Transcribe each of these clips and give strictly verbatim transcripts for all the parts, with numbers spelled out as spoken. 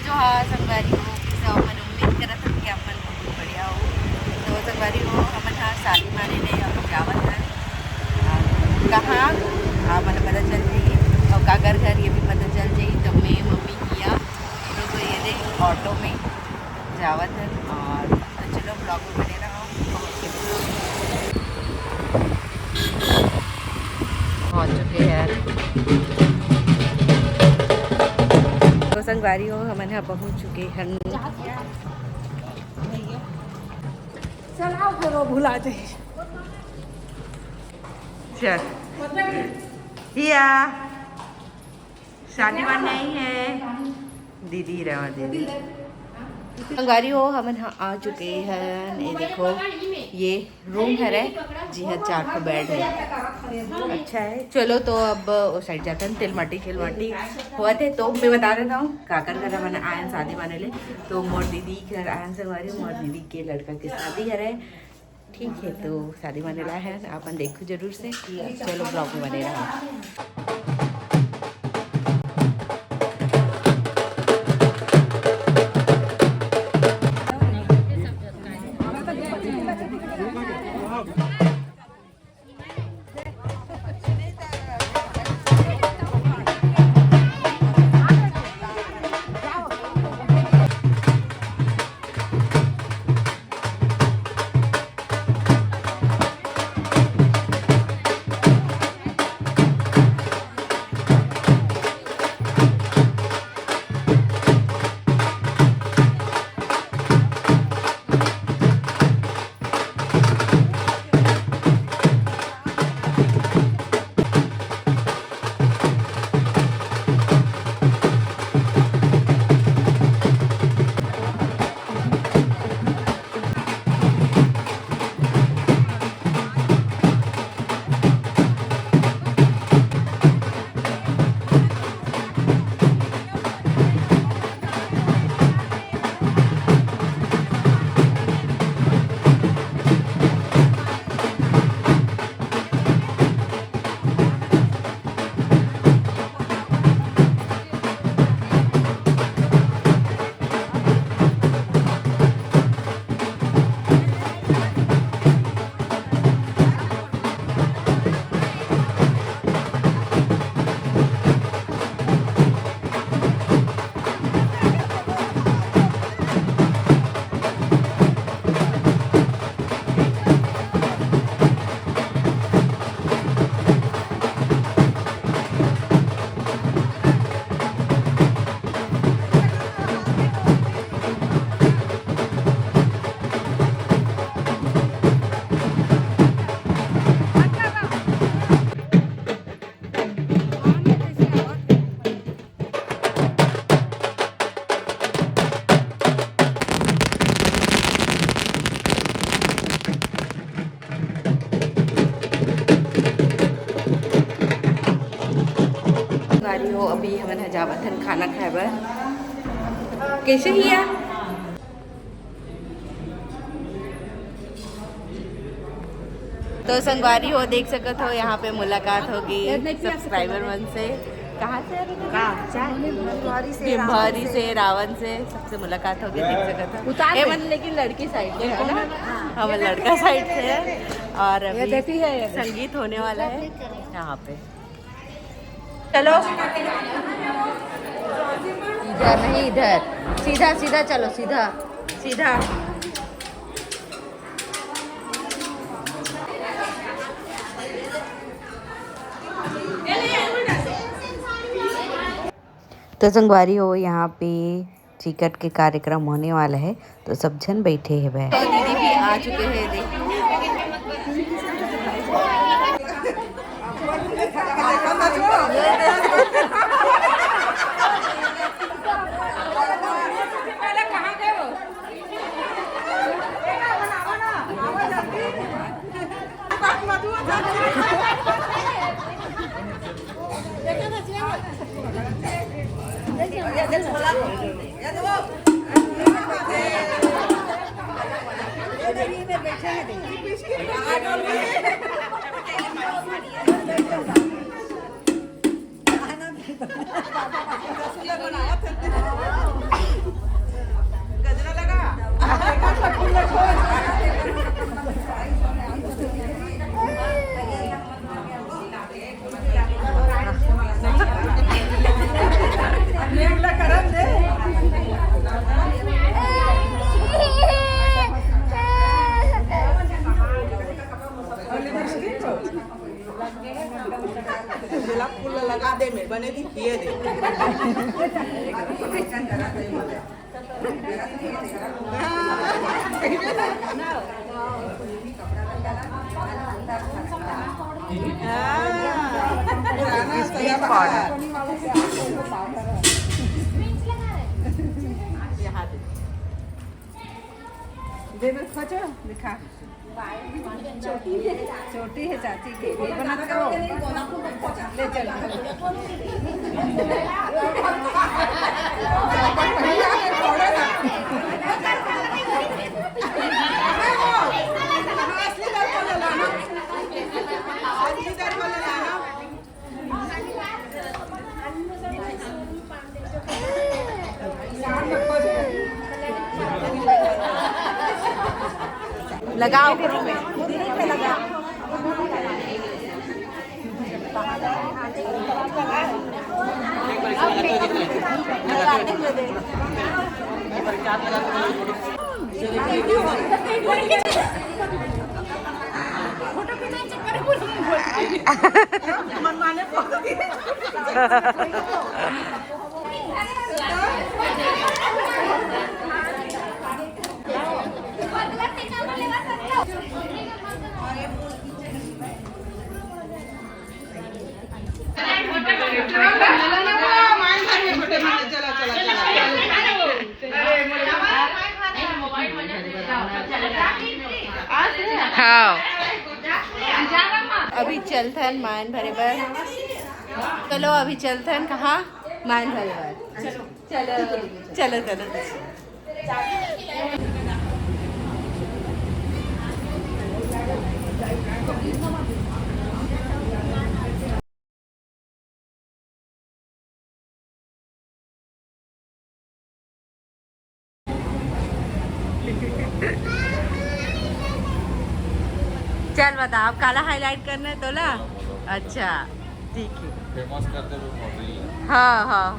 हाँ संगवारी हो, सब अपन उम्मीद करत हन कि अपन बहुत बढ़िया हो। तो संगवारी हो, हमन ह शादी माने ले अब जावत हन। अ, कहाँ? आप मन पता चल जाही, और काकर घर ये भी पता चल जाही। तो मैं, मम्मी, किया, तो, तो ये दे ऑटो में जावत हन। और तो चलो, ब्लॉग में बने रहो। पहुंच चुके हैं। तो संगवारी हो, हमन ह पहुंच चुके हन। चलाओ, फिर वो भुला जाए। चल। या। शादी वान नहीं है। दीदी रहो, दीदी। संगवारी हो, हमन ह आ चुके हैं। ये देखो, ये रूम हरे, जी हाँ, चार ठो बेड है। अच्छा है, चलो तो अब ओ साइड जाते हैं। तेल माटी, तेल माटी होवत है, तो मैं बता देता हूँ काकर घर हमन आयन शादी माने ले। तो मोर दीदी घर आयन संगवारी, मोर दीदी के लड़का के शादी हरे। ठीक है, तो शादी माने ला है, अपन देखो जरूर से। चलो, ब्लॉग में बने रहो। गाड़ी हो, अभी हमन ह जावत हन खाना खाए बर। कैसे हिया? तो संगवारी हो, देख सकत हो, यहाँ पे मुलाकात होगी सब्सक्राइबर मन से। कहाँ से है बेटा? भिंभौरी से, रावण से, सबसे मुलाकात होगी, देख सकत हो। उतार ए, दे। मन लेकिन लड़की साइड से है ना? हाँ। हम लड़का साइड से है। और ये अभी देखती है, ये संगीत होने वाला है यहाँ पे। चलो। इधर नहीं, इधर। सीधा, सीधा चलो, सीधा। सीधा। तो संगवारी हो, यहाँ पे चिकट के कार्यक्रम होने वाला है, तो सब झन बैठे हेवय। तो दीदी भी आ चुके हैं, देखो। This is pink corner. दे दे, खोजो, दिखा। छोटी है चाची के, ये बना दो। ले चल। लगाओ, गुरु में। हाँ, अभी चलथन मायन भरे बर। चलो, अभी चलथन कहाँ? मायन भरे बर। चलो, चलो, चलो। चल बता, अब काला हाईलाइट करना है तोला? अच्छा, ठीक है। फेमस करते हुए मॉडल। हाँ, हाँ।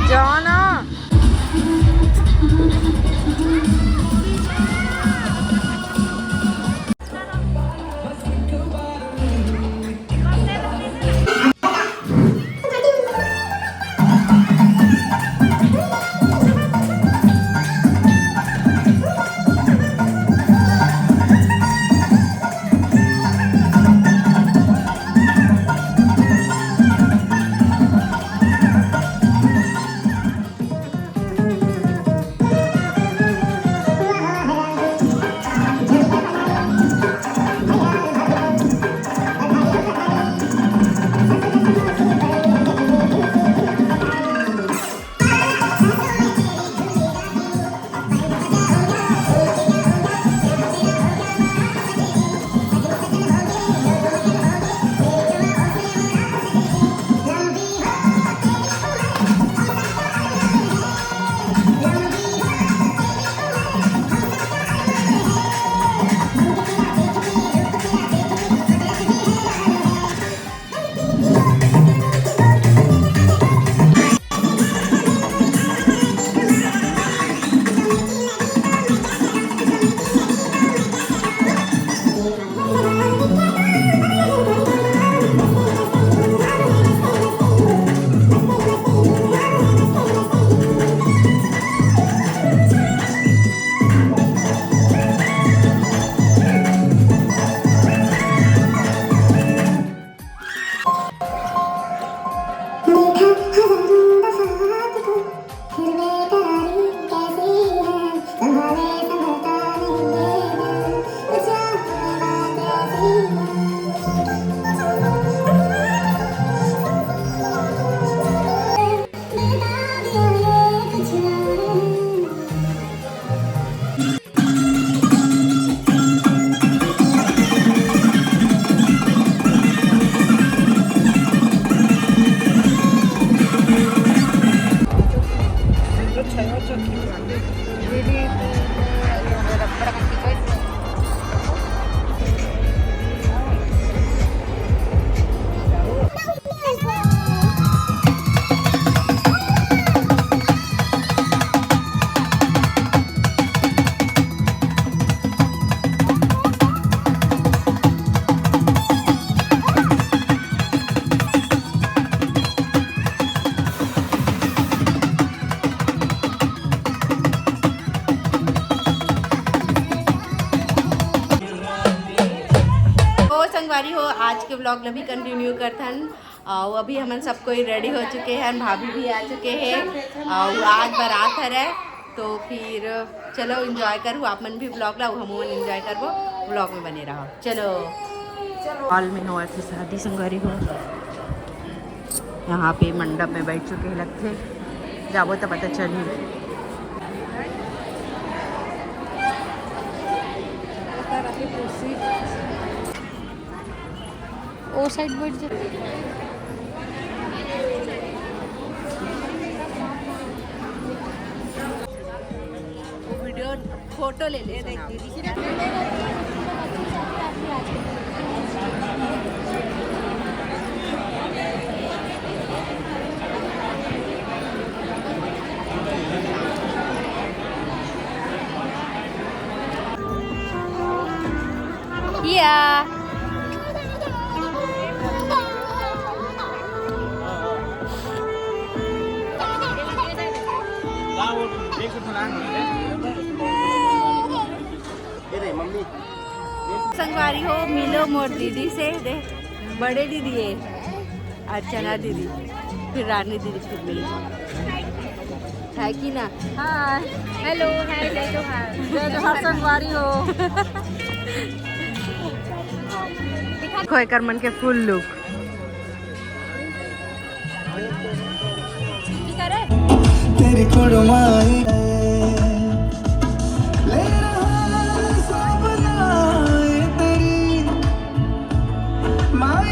जाना। संगवारी हो, आज के vlog ला भी continue करथन। अउ अभी हमन सब कोई ready हो चुके हैं, भाभी भी आ चुके हैं। अउ आज बारात हरे, तो फिर चलो enjoy करू आप मन भी vlog ला, हमन enjoy करबो। Vlog में बने रहो। चलो, hall में होवत हे शादी संगवारी हो। यहाँ पे मंडप में बैठ चुके हैं लगथे, जाबो तो पता चलही। ओ side बैठ जा। वो video photo ले ले। या। संगवारी हो, मिलो मोर दीदी से, दे, बड़े दीदी है, अर्चना दीदी, फिर रानी दीदी, फिर मिलो। है कि ना? हाय। हेलो, हाय, जय जोहार। जय जोहार संगवारी हो। देखो एकर मन के full look। तेरी कुड़माई ले रहा सपना ये तेरी माई।